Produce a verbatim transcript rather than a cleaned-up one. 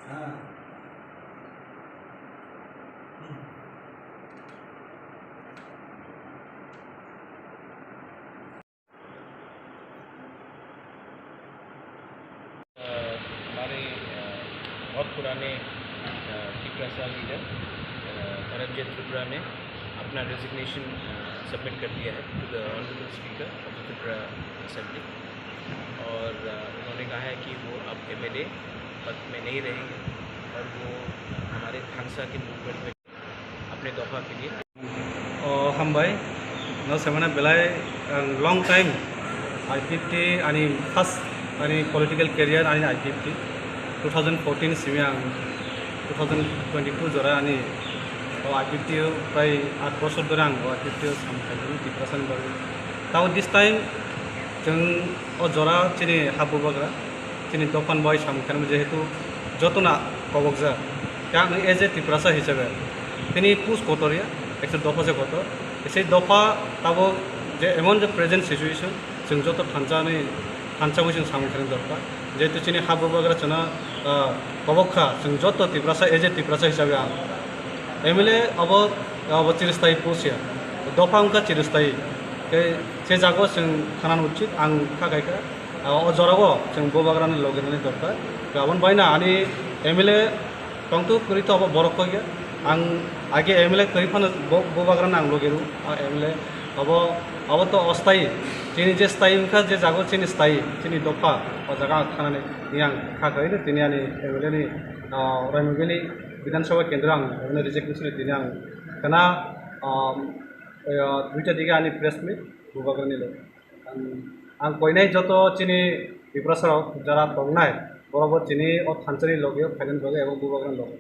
अ, हमारे, अ, बहुत पुराने, अ, तिपरासा लीडर, अ, धर्मजीत त्रिपुरा ने अपना रेजिग्नेशन, अ, सबमिट कर दिया है to the honourable speaker of the Tripura assembly. और, अ, उन्होंने कहा है कि वो अब एमएलए पद में नहीं रहेंगे और वो हमारे थानसा के मूवमेंट में अपने दफा के लिए। O hambai, no semana belai, uh, long time I P F T ani first ani political career ani I P F T two thousand fourteen simi ang two thousand twenty-two jora ani o I P F T o prai aat bosor dhore ang o I P F T o samung khaimani Tiprasani bagwi. Tamo this time chwng o jora chini ha bubagra chini dophani bai samung khainai jehetu jotono kobokjak. Tei ang as a Tiprasa hisabe tini post kotor ya, actually dopha se kotor. Sei dopha tabuk je emon je present situation, chwng joto thansa ni, thansa bai chwng samung khainai dorkar. Jehetu chini ha bubagra chwngno, ah, kobok kha, chwng joto Tiprasa as a Tiprasa hisabe ang M L A abo, abo chiristai post ya, dopha wngkha chiristai. Tei se jaga o chwng thanani uchit ang kha khai kha. Ah, o jorao chwng bubagrani logi rwni dorkar. Aboni baino ani M L A tongtwk kwrwi to abo borok kok ya. Ang age M L A kwrwi phano bo-, bubagrano ang logi rw, ah, M L A abo, abo to ostai. Chini je stai wngkha, je jago chini stai, chini dopha, o jaga ang thanani yang kha khaino tini ani M L A ni, ah, Raimabili Bidhan Sabha Kendro ang resignation tini ang khna, ah, duita dige ani press meet bubagrani logi. Ang, ang koinai joto chini Tiprasa rok jara tongnai, borok bo chini o thansa ni logi o phainani bagwi abo bubagrani logi.